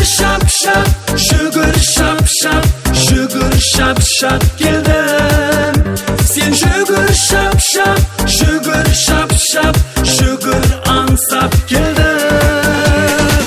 Жүгір шап-шап, жүгір шап-шап, жүгір шап-шап келдім. Сен жүгір шап-шап, жүгір шап-шап, жүгір аңсап келдім.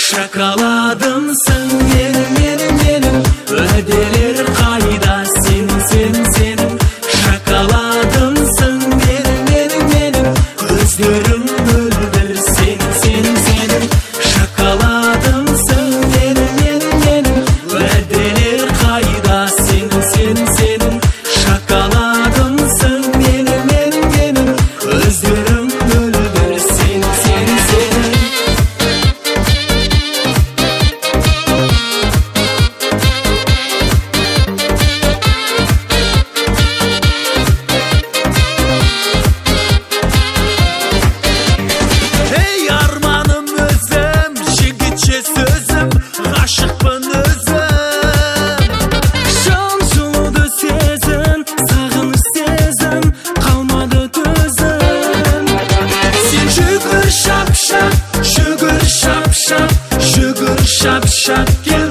Шоколадымсың менің, менің, менің, уәделер қайда сенің, сенің, сенің. Шоколадымсың менің, менің, менің, көздерің мөлдір сенің, сенің, сенің. Шоколадымсың менің, менің, менің, уәделер қайда сенің, сенің, сенің. Шоколадымсың менің, менің, менің, көздерің мөлдір сенің, сенің, сенің. Ей, арманым өзім, жігітше сөзім, ғашықпын өзім. Жан жылуды сезін, сағыныш сезім, қалмады төзім. Сен жүгір шап-шап, жүгір шап-шап, жүгір шап-шап кел.